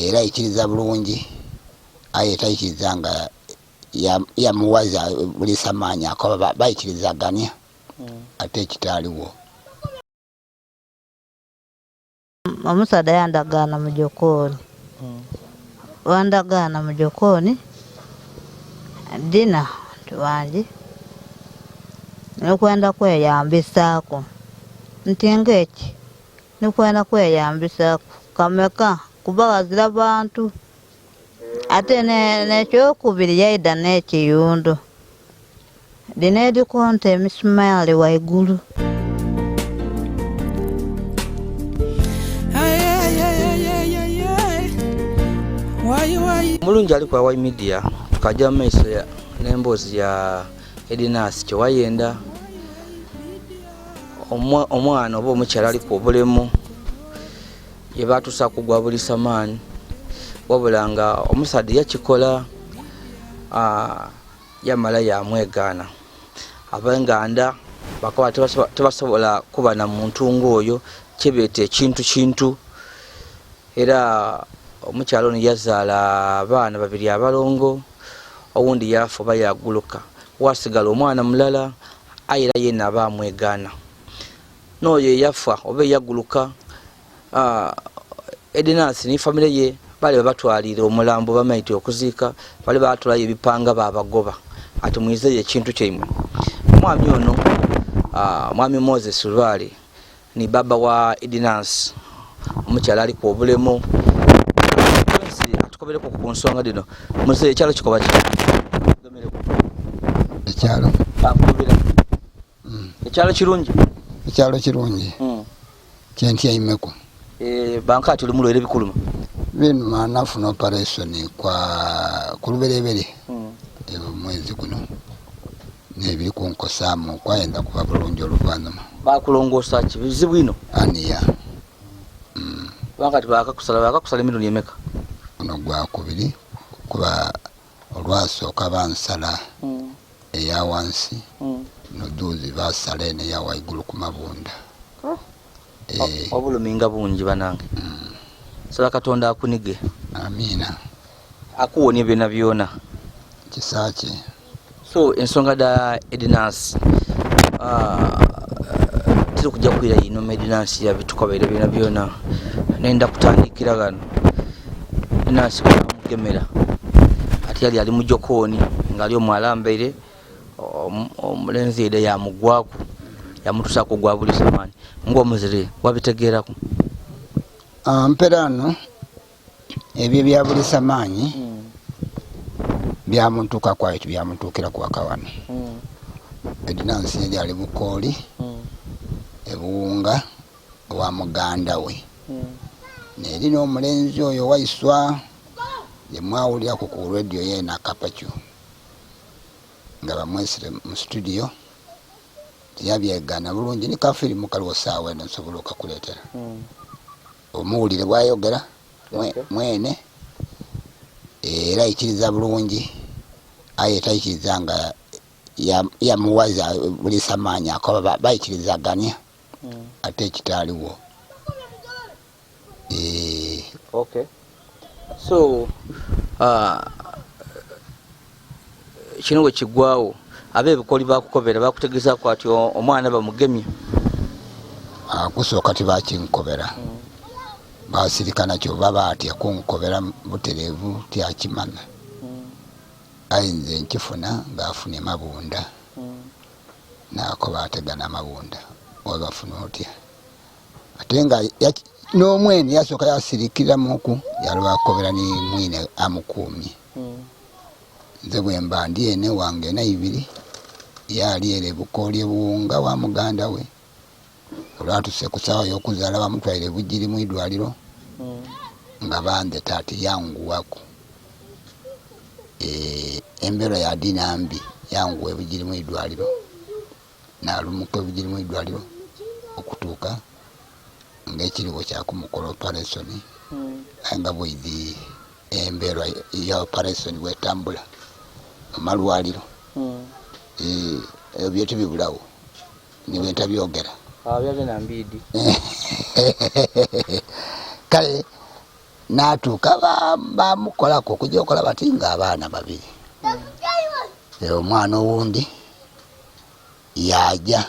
Era aikiriza bulungi aye taikiriza nga yamuwaza bulisa maanyi akoba baikirizagania ate ekitaaliwo. Omusaadha yandagaana mu jokooni. Bwandagaana mu jokooni, Dina nti wangi, ni kwenda kweyambisaaku. Nti ng'eki? Ni kwenda kweyambisaaku kameka kuba ghazira bantu. Ate n'ekyokubiri yaidha n'ekiyundho. Dhino edhikonta emisumaali ghaigulu. Omulungi ali ku Awai Media tukaja mu maiso n'emboozi ya Edinasi Kyewayenda, omwana oba omukyala aliku obulemu yebatuusaku gwa bulisa maani, wabula nga omusaadha yakikola Yamala yaamwegaana. Ab'enganda bakoba tibasobola kuba na muntu ng'oyo, kye beeta ekintu kintu. Era omukyala ono yazaala abaana babiri abalongo, owundi yaafa oba yaaguluka, waasigala omwana mulala aye era yeena baamwegaana. N'oyo eyafa oba eyaguluka, Edinansi ni famire ye bale babatwaliire omulambo bamaite okuziika, bale baatolayo ebipanga baabagoba ati mwizeeyo ekintu kyaimwe. Omwami ono, Mwami Moses Lubaale ni bbaabba wa Edinansi, omukyala aliku obulemu. Atukobereku ku nsonga dhino. Muzeeyi ekyalo kikoba ki? Ekyalo? Ekyalo kirungi? Ekyalo kirungi. Kyentyaimeku. Banka ati oli mulwaire bikuluma? Binuma, nafuna operation kwa ku lubereberye omwezi guno nebiri kunkosaamu kwayenda kuba bulungi oluvanhuma. Bakulongosa ki? Bizibu inho? Aniya. Banka ati bakakusala emirundi emeka? Guno gwakubiri kuba olwasooka bansala eya wansi no dhuuzi baasala eno eya waigulu ku mabunda. Obulumi nga bungi banange. Nsaba Katonda akunige. Amiina. Akuwonie byonabyona. Kisa kye. So ensonga dha Edinansi tiri kuja kwira inhuma Edinansi yabitukobeire byonabyona. Nenda kutandikira ghano. Edinansi bwebamugemera ati yali ali mu jokooni nga ali omwo alambaire omulenzi yaidha yamugwaku yamutusaku ogwa buli samaani. Nga omuzire wabitegeeraku? Mperaano ebyo ebya buli samaanyi byamutuukaku aye tibyamutuukiraku waka wano. Edinansi yali ali Bukooli e Buwunga owa muganda we. Neri n'omulenzi oyo Waiswa ye mwawuliraku ku radio yeena Kapachu nga bamwesire mu situdiyo tiyabyegaana bulungi ni ka firimu kaliwo saawa eno nsobola okakuleetera omuwulire bwayogera mwene era aikiriza bulungi aye taikiriza nga yamuwaza bulisa maanyi akoba baikirizagania ate ekitaaliwo. Okay. So kino bwe kigwawo ab'ebikoli bakukobera bakutegezaku ati omwana bamugemye? Kusooka tibakinkobera, basirika nakyo oba baatya kunkobera butereevu tyakimanya. Aye nze nkifuna ng'afunye mabunda. Naakoba ate gano amabunda wagafuna otya? Ate nga n'omwene yasooka yasirikiramuku yaloba kukobera ni mwine amukuumye. Nze bwemba ndi eno ewange ena ibiri, ye ali ere Bukooli e Buwunga wa muganda we. Olwatuse ku saawa y'okuzaala bamutwaire Bugiri mu idwaliro nga bandheta ati yanguwaku. Embeera ya Dina mbi, yanguwa e Bugiri mu idwaliro. Naalumuka e Bugiri mu idwaliro okutuuka nga ekirigho kya kumukola oparesoni aye nga bweidhi embeera ya oparesoni bwetambula mu malwaliro. Ebyo tibibulagho ni bwentabyogera. Kale Natuuka bamukolako okujja okola bati nga abaana babiri. Omwana owundi yaja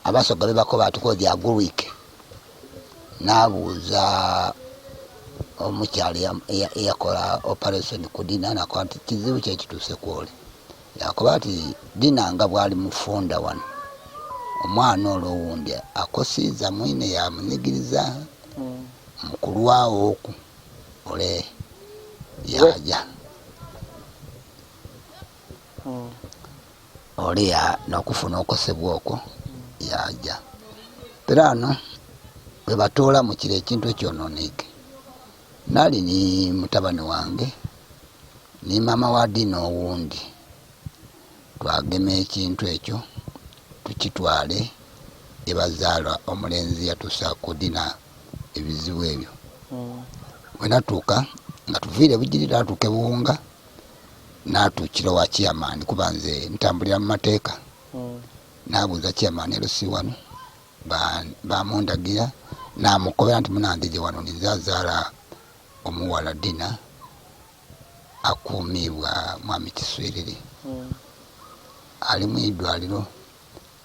abasoga bebakoba ati agulwike, nabuuza omukyala eyakola operation ku Dina, nakoba nti kizibu kyekituuse kwole. Yakoba ati Dina nga bwali mufunda wano, omwana olwo owundi akosiiza mwine yamunyigiriza mukulwawo oku ole yaja ole nokufuna okosebwa okwo yaja. Era ano bwebatoola mukiro ekintu ekyononeike, nali ni mutabani wange ni mama wa Dina owundi, twagema ekintu ekyo tukitwale ebazaala omulenzi yatuusa ku Dina ebizibu ebyo. Bwenatuuka nga tuviire Bugiri, natuuka Buwunga, natuukira wa chairman, kuba nze ntambulira mu mateeka. Nabuuza chairman LC wano, bamundagira, namukobera nti munandije wano ninze azaala omuwala Dina akuumibwa mwami Kiswiriri, ali mwidwaliro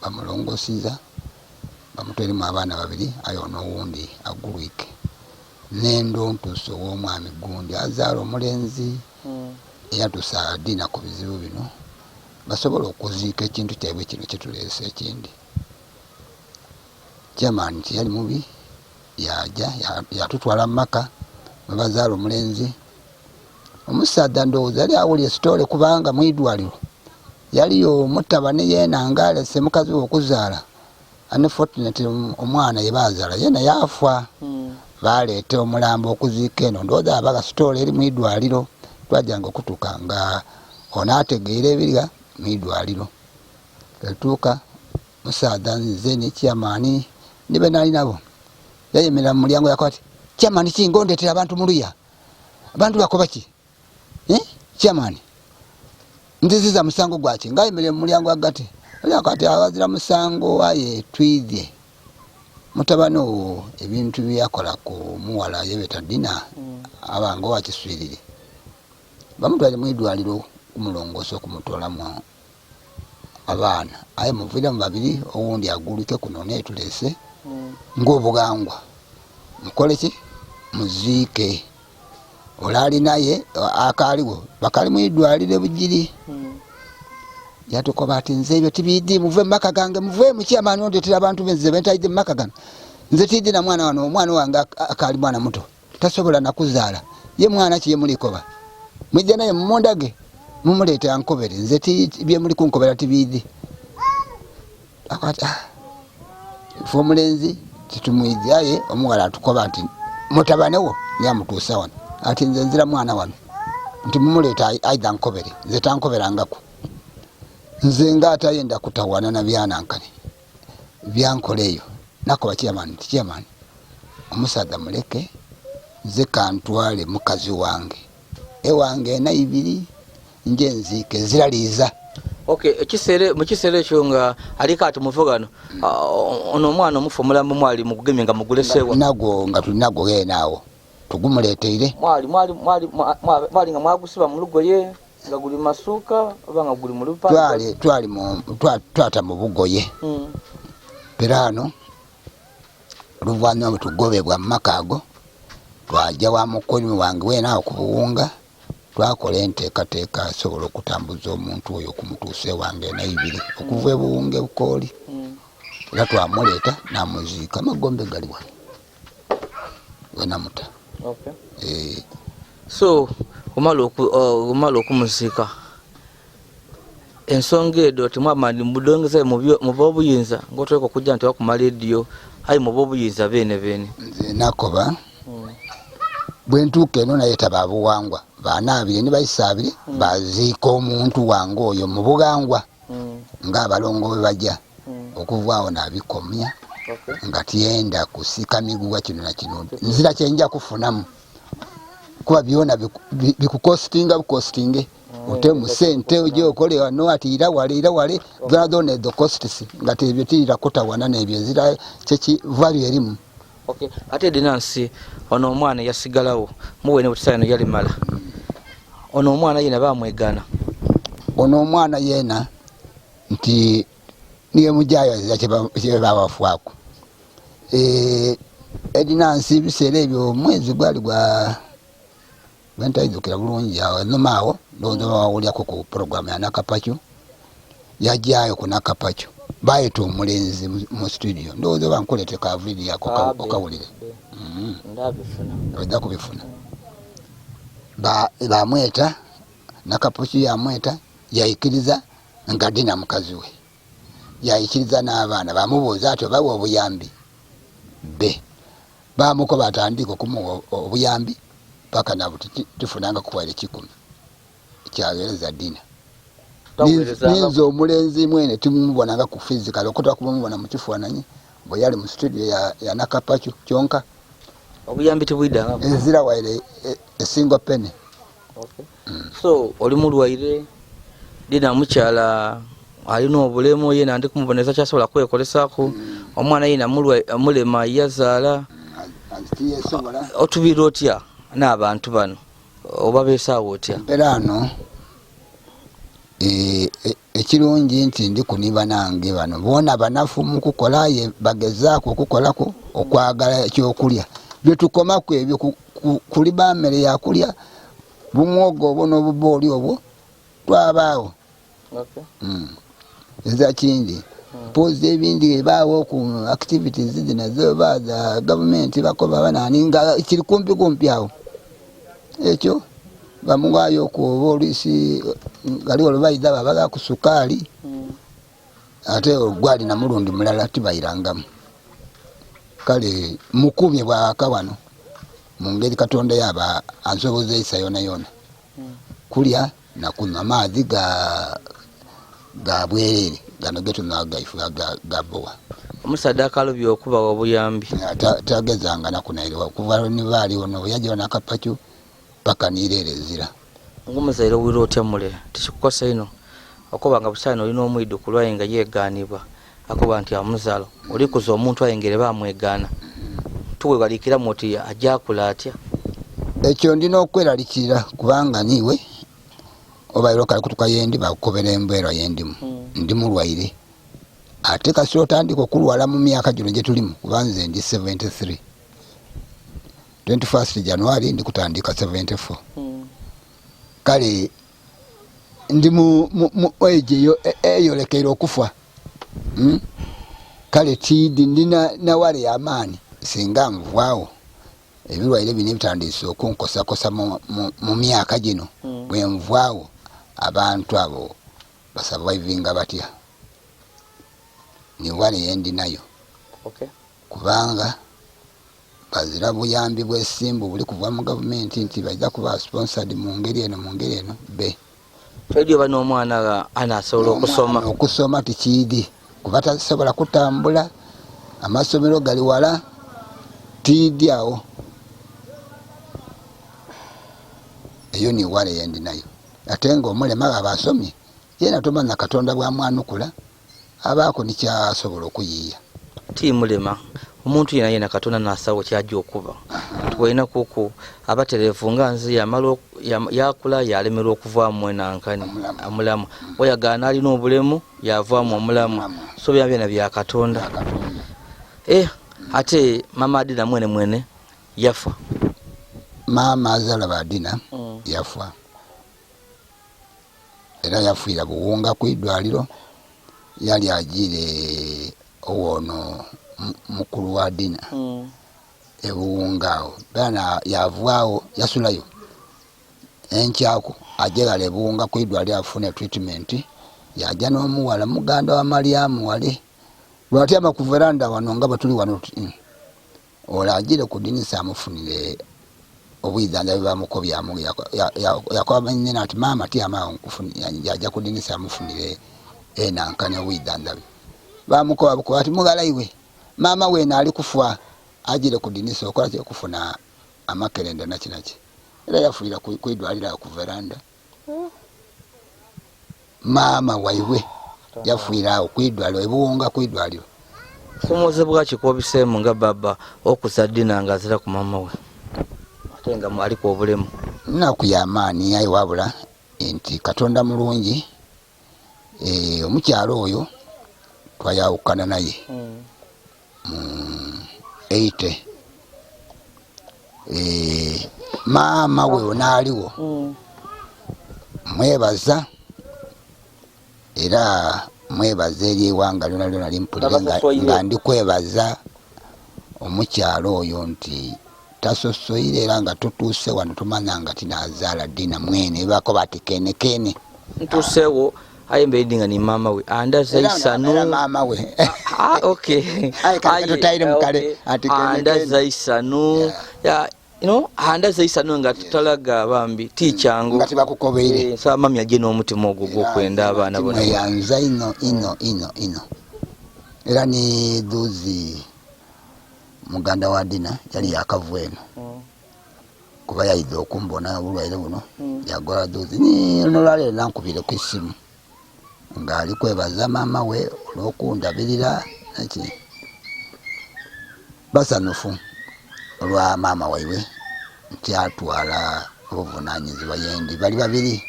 bamulongosiza bamutweremu abaana babiri, aye ono owundi agulwike. Nendo ntuuse ow'omwami gundi azaala omulenzi eyatuusa Dina ku bizibu bino, basobola okuziika ekintu kyaibwe kino kyetuleese ekindi. Chairman tiyali mubi, yaja yatutwala mu maka mwebazaala omulenzi. Omusaadha ndowooza yali awulira sitole, kubanga mwidwaliro yaliyo mutabani yena nga alese mukazi we okuzaala. Unfortunately omwana yebazaala yena yafa, baleeta omulambo okuziika eno. Ndowooza abaga sitole eri mwidwaliro, twajjanga okutuuka nga ono ategeera ebirya mwidwaliro. Etuuka musaadha nze ne chairman nibe nali nabo, yayemerera mu mulyango yakoba ati chairman ki ngondetera abantu muluya, abantu bakoba ki? Chairman nziziza musango gwaki? Nga ayemerera mu mulyango agati kati awazira musango, aye twidye mutabani owo ebintu byeyakola ku muwala yebeta Dina abanga owa Kiswiriri, bamutwale mwidwaliro kumulongosa okumutolamu abaana, aye muviiremu babiri, owundi agulike kuno netulese ng'obughangwa mukole ki muziike. Ole ali naye akaaliwo bakali mwidwaliro Bugiri. Yatukoba ati nze ebyo tibiidi, muve mumaka gange, muve mukyamaani ondetera abantu benze bentaidde mumaka gano. Nze tiidi na mwana wano, omwana wange akaali mwana muto tasobola nakuzaala, ye mwana ki yemulikoba? Mwije naye mumundage mumuleete ankobere, nze byemuli kunkobera tibiidi. Akwati ife omulenzi titumwidhi, aye omuwala atukoba nti mutabane wo niyamutuusa wano, ati nze nzira mwana wano, nti mumuleete aidha nkobere, nze tankoberangaku. Nze nga atayenda kutawana na byanankani byankola eyo, nakoba chairman nti chairman omusaadha muleke nze kantwale mukazi wange ewange ena ibiri nje nziike nziraliiza. Okay, ekisere mu kisere ekyo nga aliko ati muvo gano, ono omwana omufu omulambo mwali mugugemye nga mugulesewa? Nagwo nga tuli nagwo ghene awo tugumuleteire. Mwali nga mwagusiba mu lugoye nga guli masuuka oba nga guli mu lupande? Twata mu bugoye. Era ano oluvannyuma bwe tugobebwa mu maka ago, twaja wa mukolimi wange weena awo ku Buwunga, twakola enteekateeka asobola okutambuza omuntu oyo okumutuusa ewange enaibiri okuva ebuwunga ebukooli. Era twamuleeta namuziika, amagombe gali wano wenamuta. So omala okumuziika, ensonga edo timwamani mudongeza muba obuyinza ng'otoleka okujja nti wakumala ediyo, aye muba obuyinza beene beene. Nze nakoba bwe ntuuka eno naye taba buwangwa, banaabire ni baisaabire baziika omuntu wange oyo mu bughangwa ng'abalongo bwe bajja. Okuva awo nabikomya nga tyenda kusika miguwa kino na kino, nzira kyenja kufunamu kuba byona bikukostinga bukostinge, otemu sente oje okole wano ati ira wale ira wale, dhona dhona ezo costs nga tebyo tirira kutawana nebyo nzira kyeki value erimu. Okay. Ate Dinansi, ono omwana yasigalawo muwene butisano yalimala. Ono omwana yena bamwegana. Ono omwana yena nti niye mujayo kye babafuako. Edinansi biseera ebyo mwezi gwali gwa bwentaidukira bulungi awo enumaawo ndowooza bawulyako ku program ya Nakapacu, yajjayo ku Nakapacu bayeta omulenzi mu studio, ndowooza oba nkuleete ka video ako okawulire. Ojja kubifuna. Bamweta Nakapacu yamweta yaikiriza nga Dina mukazi we, yaikiriza n'abaana bamubuuza ati obawa obuyambi be bamuko batandika okumuwa obuyambi paka nabo tifunanga kuwaire 10 kyaweereza Dina. Ninze omulenzi mwene timumubonanga ku physical okutwa kumubona mu kifaananyi bwe yali mu studio ya Nakapacu kyonka obuyambi tibwidanga ezira waire esingo pene. Okay. So oli mulwaire Dina mukyala alina obulemu yena ndi kumuboneza kyasobola kwekolesaako omwana yena mulema yazaala otubira otya n'abantu bano oba beesaawo otya? Mperano ekirungi nti ndi kuniba nange bano boona banafu mu kukola ye bagezaako okukolako okwagala ekyokulya byetukomaku ebyo kuliba mmere yakulya bumwogo obwo n'obubooli obwo twabaawo. Eza kindi mpozi ebindi ebaawo ku activities zino zoba za gavumenti bakoba banani nga kiri kumpi kumpi awo ekyo bamuwaayo okuoba oluisi galiwo lwebayida babaga ku sukaali ate gwali na mulundi mulala tibayirangamu. Kale mukumye bwaka wano mu ngeri Katonda yaba ansoboza isa yona yona kulya na kunywa amaadhi ga bwerere gano getunywa gaife ga bowa. Omusaadha akalubye okubawa obuyambi tagezanga nakunaire okuva nibaali ono yajja Nakapacu paka nireere ezira. Ng'omuzaire owulira otya mule tikikukosa ino okuba nga busaana olina omwidukulu aye nga yeegaanibwa akuba nti amuzaala olikuza omuntu aye ngere bamwegaana tuwewalikiramu oti ajja akula atya? Ekyo ndina okweralikirira kubanga niiwe obaire okali kutuka yendi bakukobera embeera yendimu ndi mulwaire ate kasita otandika okulwala mu myaka gino gye tulimu kuba nze ndi 73 21 January ndi kutandika 74. Kale ndi mu age eyolekeire okufa. Kale tiidi ndi nawale y'amaani singa nvaawo ebirwaire bino ebitandise okunkosakosa mu myaka gino bwe nvaawo abantu abo basurvivinga batya? Niwale yendi nayo. Kubanga bazira buyambi bw'essimbu buli kuva mu gavumenti nti bajja kuba sponsored mu ngeri eno mu ngeri eno be. Twedi oba n'omwana anasobola okusoma. Okusoma tikiidi kuba tasobola kutambula amasomero gali wala tiidi awo. Eyo ni wale yendi nayo. Ate ng'omulema aba asomye yena tomanya Katonda bw'amwanukula abaako nikyasobola okuyiiya. Ti mulema omuntu yena yena Katonda n'asawo kyajja okuba tuwaina kuku abatereevu nga nze yamala yakula yalemerwa okuvaamu enankani omulamu oyagaana alina obulemu yavaamu omulamu so byona byona bya Katonda. Ate mama Adina mwene mwene yafa. Maama azaala ba Adina yafa era yafiira buwunga ku idwaliro yali agiire owono mukulu wa Adina ebuwunga awo bana yavaawo yasulayo enkyako ajegala ebuwunga ku idwaliro afune treatment yajja n'omuwala muganda wa Mariamu wale lwatyama ku veranda wano nga bwe tuli wano olwo agire ku dinisa amufunire obuyizanjabi bamukobyamu yakoba nnyina ati maama tyama awo yajja ku dinisa amufunire enankani obuyizanjabi bamukoba bukoba ati mughala iwe maama weena ali kufa agire ku dinisa okola ki okufuna amakerenda nakinaki era yafiira kwidwaliro awo ku veranda. Maama waibwe yafiira awo kwidwaliro ebuwunga kwidwaliro. Kusomozebwa ki kwobiseemu nga baba okuza Dina nga azira ku mama we ate nga aliku obulemu? Nnaku ya maani aye wabula nti Katonda mulungi. Omukyalo oyo twayawukana naye mu 80. Maama we onaaliwo mwebaza, era mwebaza eri eiwanga lyona lyona limpulire nga ndi kwebaza omukyalo oyo nti tasosoire, era nga tutuuse wano tumanya nga tinazaala Dina mwene bakoba ati kene kene ntuuseewo aye mbeidi nga ni maama we andaza isanu. Maama we. Ah, okay. Andaza isanu ya andaza isanu nga tutalaga bambi ti kyangu nga tibakukobeire. Nsaba mami aje n'omutima ogwo gw'okwenda abaana bona. Yanza ino ino ino ino era ni dhuzi muganda wa Dina yali yakavu eno kuba yaidha okumbona obulwaire buno yagola dhuzi nolwaleero nankubire ku isimu ng'ali kwebaza maama we olw'okundabirira eki basanufu olwa maama waibwe nti atwala obuvunanyizibwa yendi bali babiri.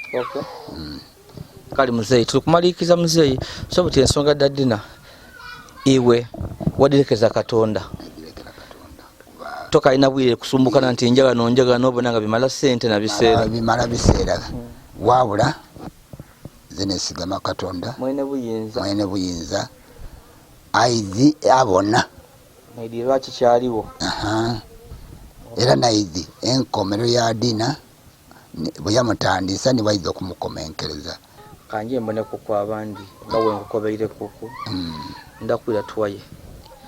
Kale muzeeyi tuli kumaliikiriza muzeeyi, so buti ensonga dda Dina iwe wadirekeza Katonda tokalina bwire kusumbukana nti njagala nonjagala nobona nga bimala sente na biseera bimala biseera wabula nze nesigama Katonda mwene buyinza, mwene buyinza aidhi abona naidi lwaki kyaliwo. Era naidhi enkomero ya Dina bwe yamutandisa ni bwaidha okumukomenkereza. Kanje mboneku ku abandi nga wenkukobeire kuku ndakwira tuwaye.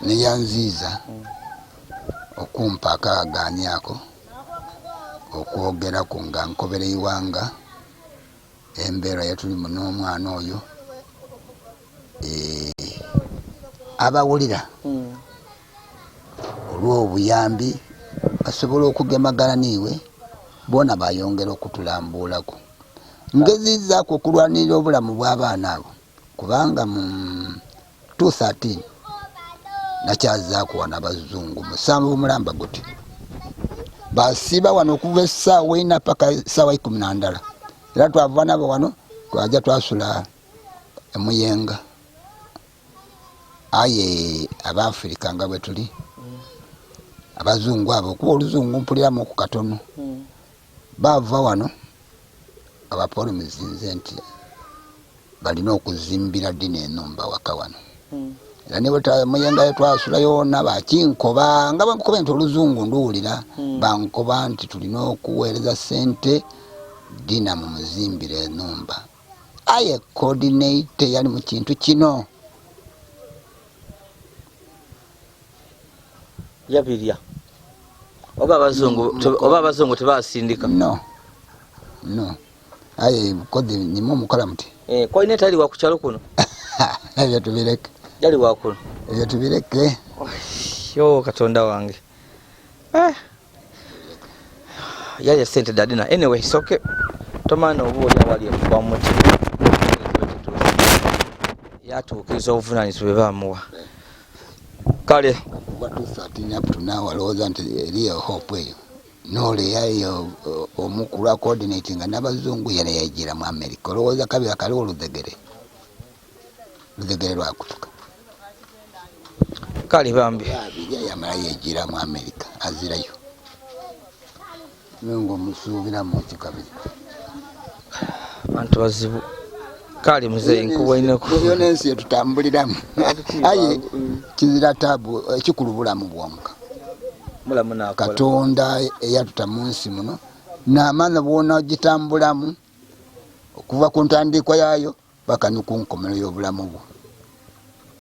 Neyanziiza okumpa akagaani ako okwogeraku nga nkobera eiwanga embeera yetulimu n'omwana oyo abawulira olw'obuyambi basobola okugemagana niiwe bona bayongera okutulambulaku. Ngezizaaku okulwanirira obulamu bw'abaana abo kubanga mu 213 nakyazaaku wano abazungu 7 mulamba guti basiiba wano okuva essaawa 4 paka essaawa 11, era twava nabo wano twaja twasula emuyenga. Aye Abafirika nga bwe tuli abazungu abo okuba oluzungu mpuliramu ku katono bava wano abapolimizinze nti balina okuzimbira Dina enumba waka wano. Era nimuyenga twasula yona bakinkoba nga bwenkukoba nti oluzungu nduwulira, bankoba nti tulina okuweereza sente Dina mumuzimbire enumba. Aye coordinator yali mu kintu kino yabirya oba abazungu tebasindika. No no aye kodi nimwe mukola muti coordinator ali wa kukyalo kuno. Ebyo tubireke, yali wa kuno, ebyo tubireke. Yo Katonda wange yalya sente dda Dina. Anyway, it's okay. Tomana oba oli awali ekuba muti yatuukiriza obuvunaanyizibwa bwe bamuwa. Kale kuba 213 up to now alowooza nti eriyo hope eyo noleya eyo omukulu acoordinating nga n'abazungu yena yagira mu America. Olowooza kabira kaliwo oludhegere lwakutuka. Kale bambi abirya yamala yegira mu America azirayo nga omusuubiramu ki kabiri. Bantu bazibu. Kale muzeeyi nkuboineku yo n'ensi yetutambuliramu aye kizira taabu ekikulu bulamu bwonka. Katonda eyatuta mu nsi muno n'amaani bwona ogitambulamu okuva ku ntandikwa yaayo paka ni ku nkomero y'obulamu bwo.